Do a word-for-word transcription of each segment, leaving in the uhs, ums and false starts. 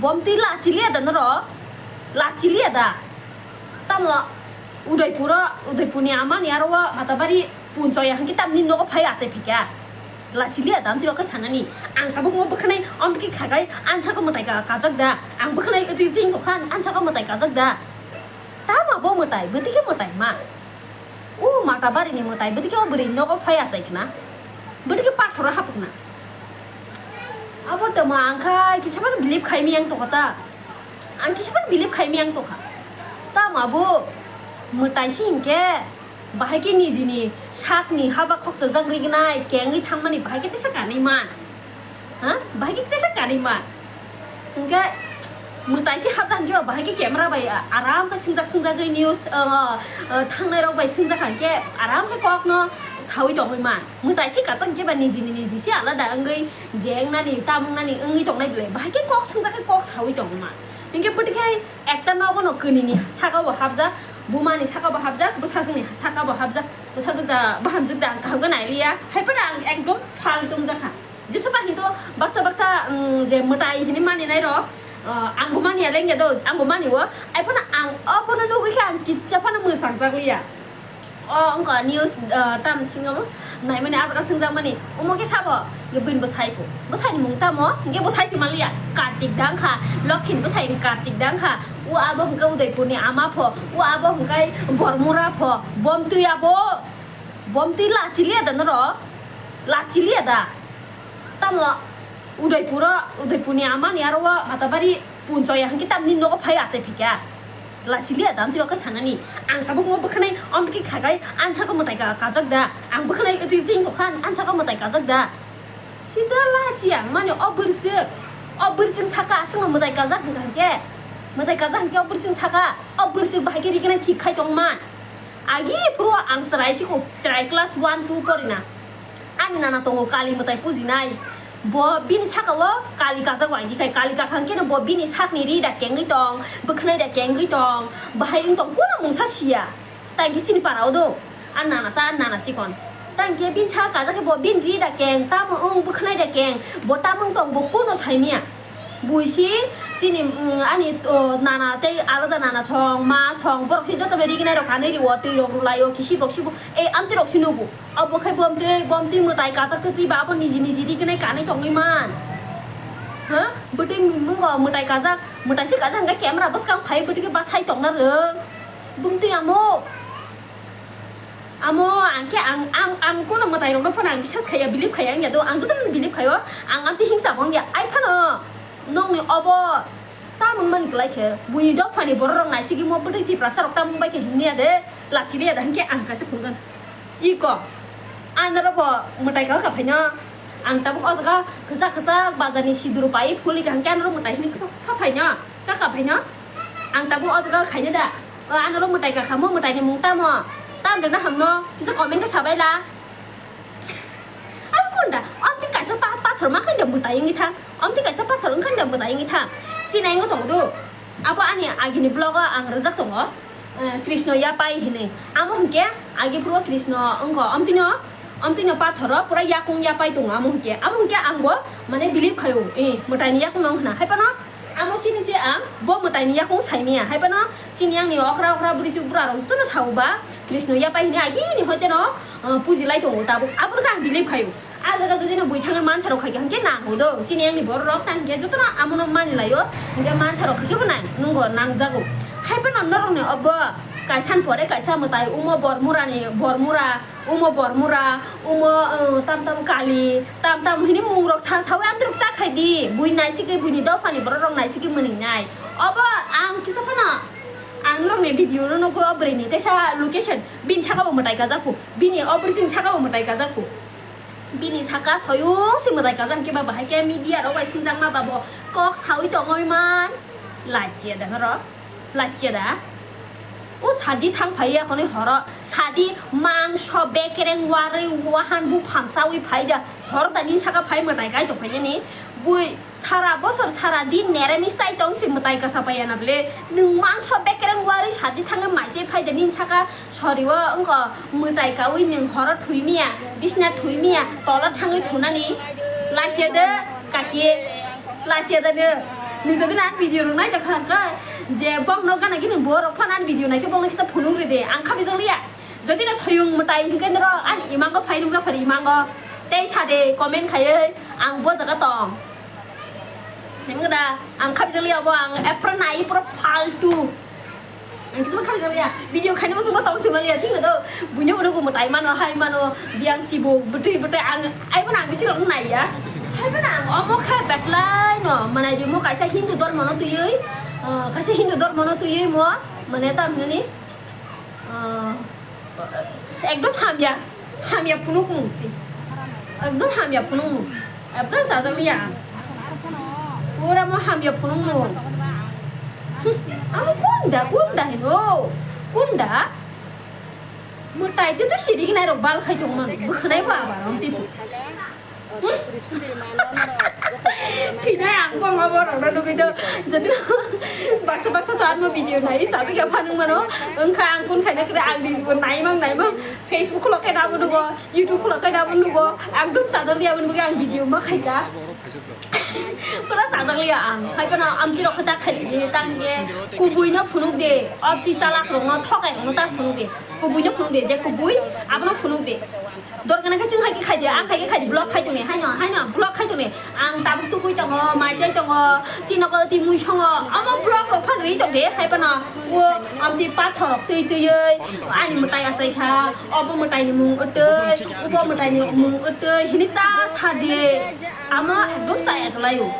Bomtwi lachiliya da norok? Lachiliya da? Tamo Udaipuro, Udaipurni amani aro o Matabari punchoya hwnkhe tamni nogo phai achai phikha. Lachiliya da amtwi rok khe sanani. Ang tabuk mo bwkhanai amtwi khagai ansako mwtai ka-, kajak da. Ang bwkhanai twi twi kha ansako mwtai kajak da. Tamo bo mwtai, bwtwi khe mwtai ma. O Matabarini mwtai, bwtwi khe o bwrwi nogo phai achai khna. Bwtwi khe pathoro hapukna. Abo tamo ang khai kisa phano believe khai miyang tokha ta. Ang kisa phano believe khai miyang tokha. Tamo abo mwtai se hinkhe bahai khe nijini sakni haba khokchajak rignai kengwi thangmani bahai khe tesa kanwi man. Ha? Bahai khe tesa kanwi man. Hingke mwtai se hapjak hingke ba bahai khe camera bai aram khe singjak singjagwi news, uh, uh, thangnai rok bai singjak hingke aram khe kok no sawi tongwi man. Mwtai se kachak hingke ba nijini niji se alada wngwi je wngnani tam wngnani wngwi tongnai belai bahai khe kok singjak khe kok sawi tongwi man. Hingke bwtwi khe ekta nogo no kwnini saka bo hapjak, buma ni saka bo hapjak, bwsajwk ni saka bo hapjak, bwsajwk da bahamjwk da ang kaham khe nailiya. Hai phano ang ekdom phaltung jakha. Jesa ba hinto baksa baksa, um, je mwtai hini mani nai rok, uh, ang bo mani ya lengya do, ang bo mani o. Ai phano ang o phano nugwi khe ang kitsa phano mwsang jak liya. O wngkha news, uh, tam singo naimani ajak swngjak mani omo khe sabo, ye buini bo sai pho, bo sai ni mung tamo, hingke bo sai si maliya, Kartik dang kha, Lokhin bo sai Kartik dang kha, o abo hingke Udaipur ni ama pho, o abo hingke Bormura pho, Bomtwi abo, Bomtwi lachiliya da norok, lachiliya da. Tamo Udaipuro, Udaipurni amani aro o Matabari punchoya hwnkhe tamni nogo phai achai phikha. Lachiliya da amtwi rok khe sanani. Ang tabuk mo bwkhanai amtwi khagai ansako mwtai ka-, kajak da. Ang bwkhanai twi twi kha ansako mwtai kajak da. Sida lachiya mani o bwrwswk. O bwrwswk saka aswkno mwtai kajak hwnkha hwnkhe. Mwtai kajak hwnkhe o bwrwswk saka. O bwrwswk bahai khe rignai thik khai tongman. Agi phuru ang chwrai siko, chwrai class one two porina. Ani nana tongo kali mwtai pujinai. Bo bini saka o kali kajak wai dikhai, kali kakhang keno bo bini sakni ri da kengwi tong, bwkhnai da kengwi tong, bahai wng tong, kuno mungsa siya. Tangki chini para o do, a nana ta, a nana chikon. Tangki bini saka kajak khe bo bini ri da keng, tamo wng bwkhnai da keng, bo tamo wng tong, bo kuno saimia. Buisi chini, mm, ani, o, nana tei alada nana song, ma song, borok si joto no rignai rok kanwi rio, twi rok rwlai o, kisi rok sibo, e, amtwi rok si nugo. Abo khai bomtwi, bomtwi mwtai kajak twi ba abo niji niji rignai kanwi tongwi man. Ha? Bwtwi mungo mwtai kajak, mwtai si kajak hwnkhe camera bwskang phai bwtwi khe basai tongna rwng. Bumtwi amo. Amo ang khe ang, ang, ang kuno mwtai rokno phano ang bisas khaiya, believe khaiya wngya do, ang jotono believe khaio, ang amtwi hingsa bo wngya, ai phano nokni obo tamung mani kwlai khe, buini dophani borok rok naisigwi mo bwtwi Tiprasa rok tamung bai khe himya de, lachiliya da hinkhe ang kaisa phunukgwn. Iko, ang norok bo mwtai kha kha phaino, ang tabuk o jaga kwchak kwchak bazar ni sidur pai phulwi kha hinkhe ang norok mwtai hinwi kha phaino. Kaka phaino? Ang tabuk o jaga khaina da. O, ano rok mwtai kakha, mo mwtai ni mung tamo? Tam rwna hamno, kisa comment khe sabai la. Ang kunda, amtwi kaisa pa-, pathor ma khaida mwtai wngwi thang. Amtwi kaisa pathor wngkha da mwtai wngwi thang. Chini wngwi tongo do. Abo ani agini vlog o ang rwjak tongo. Eh, Krishna yapai hinwi. Amo hwnkhe agi phuru Krishna wngkha. Amtwino, amtwino pathoro pura yakung yapai tongo amo hwnkhe. Amo hwnkhe ang bo mane believe khaio. Eh, mwtai ni yakung no wngkha na. Hai phano Amo sini se ang bo mwtai ni yakung saimia, hai phano sini yang ni okra okra bwrwi chuk bwra rok jotono sao ba Krishna yapai hini agini hoite no, uh, puji lai tongo tabuk, abo khe ang believe khaio. A jaga jodi no bui thangwi mansa rok khai kha hwnkhe nang hodo sini yang ni borok rok tang khe jotono amo no mani laio, hwnkhe mansa rok khai khe bo nang nungo nang jago. Hai phano norok ni obo kaisa ni pore kaisa mwtai omo bor mura ni bor mura. Umo Bormura, umo, uh, tam tam Kali, tam tam hini mung rok sa sawi amtwrwk ta khai di. Bui naisigwi buini dophani borok rok naisigwi mwnwi nai. Obo ang kisa phano ang norokni video no nugo o bwrwini teisa location bini saka bo mwtai kajak phu. Bini o bwrwsini saka bo mwtai kajak phu. Bini saka soyung se mwtai kajak hwnkhe ba bahai khe media rok bai swngjakma ba bo kok sawi tongoi man. Lachia da norok. Lachia da. O sadi thang phai ya khonwi horo sadi mangso bekereng warwi wahan buphang sawi phai da hor da nini saka phai mwtai kai tong phai nini bui sara bosor sara din neramis tai tong si mwtai kasa pai ya na bwle nwng mangso bekereng warwi sadi thangwi mai se phai da nini saka sori o wngkha mwtai kawi nwng horo thwi miya bisna thwi miya tola thangwi thunani lachia da kaki lachia da nwng. Nwng jodi na video rok nai ta kha khe, je bok no gana gini borok phan an video nai khe bok no kisa phunuk ri de, ang kha bijak liya. Jodi na soyung mwtai hinkhe noro an imango phai nukjak phari imango. Tei sa de comment khaiwi ang bo jaga tong. Himkhe da ang kha bijak liya bo ang epra nai pura faltu. Ang kisa kha bijak liya. Video khaini muchungma tong sima liya thik na do. Buino unugo mwtai mano hai mano biang sibo bwtwi bwtwi ang ai mano ang bisi rok nai ya. Hai mano ang omo kha betlai no manai di mo kaisa Hindu dormo no twiwi, ah, kaisa Hindu dormo no twiwi mo mane tam hinani, ah, ekdom hamya, hamya phunuk mung si. Ekdom hamya phunuk mung. Ekdom sajak liya. Pura mo hamya phunuk mung. Amo kunda, kunda hino. Kunda. Mwtai te to siri gnai rok bal khai tong man. Bwkhanai bo abar om tipu. Thinai ang bo ma borok no nugwi do. Jodi baksa baksa to ang bo video nai sa thik ya phanung mano. Wngkha ang kun khaina kre ang di bo nai mang nai mang. Facebook khulok khe nabo nugo, YouTube khulok khe nabo nugo. Ang dum chajak liya bo nugo ang video ma khaika. Pura chajak liya ang. Hai phano amtwi rok khe ta khai di tang khe kubui no phunuk de. Obti chalak rok no thokai rok no ta phunuk de. Kubui no phunuk de je kubui abono phunuk de. Dorkar khe chwng hai khe khai di, ang hai khe khai di, vlog khai tong ni, haino, haino, vlog khai tong ni. Ang tabuk tugui tongo, mai chai tongo, chini nogo twi mui songo. Omo vlog rok phan ri tong de, hai phano o amtwi pathor rok twi twiwi ani mwtai achai kha, obo mwtai ni mung wtwi, obo mwtai ni mung wtwi, hini ta sa di. Amo ekdom chaya kwlai o.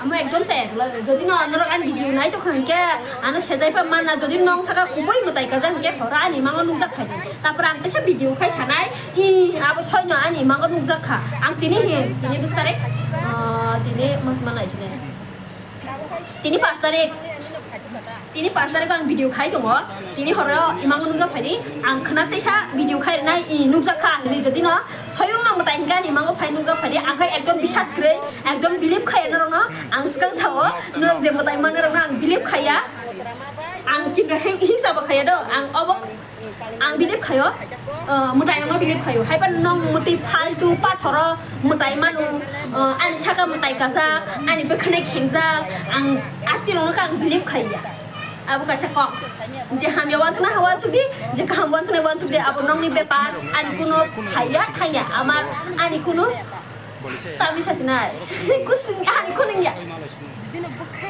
Amo ekdom chaya kwlai o. Jodi no norok ani video nai tong kha hinkhe ano sejai pha manna, jodi nong saka kubui mwtai kajak hinkhe horo ani mango nukjak phai di. Tapor ang kaisa video khai sanai, i abo soino ani mango nukjak kha. Ang tini hi, tini bis tarik, ah, tini mas manai sini. Tini pas tarik, tini pas tarik ang video khai tongo. Tini horo imango nukjak phai di. Ang khna teisa video khai rwnai i nukjak kha hinwi jodi no soyung no mwtai hinkhe ani imango phai nukjak phai di. Ang khai ekdom bisas kwrwi, ekdom believe khai norok no. Ang swkang sao norok je mwtai manna rok no ang believe khaiya. Ang kinto hing, hingsa bo khaiya do. Ang obo Ang believe khayo, uh, mwtai rokno believe khayo. Haiba nong mwtwi faltu pathoro mwtai manu, uh, ani saka mwtai kajak, ani bwkhwnai khengjak, ang ati rokno khe ang believe khaiya. Abo kaisa kok. Je hamya wansuknai ha wansuk di, je kaham wansuknai wansuk di, abo nongni bepar, ani kuno phaiya thangya, amar ani kuno tamni sasinai. Kusung ani kunungya.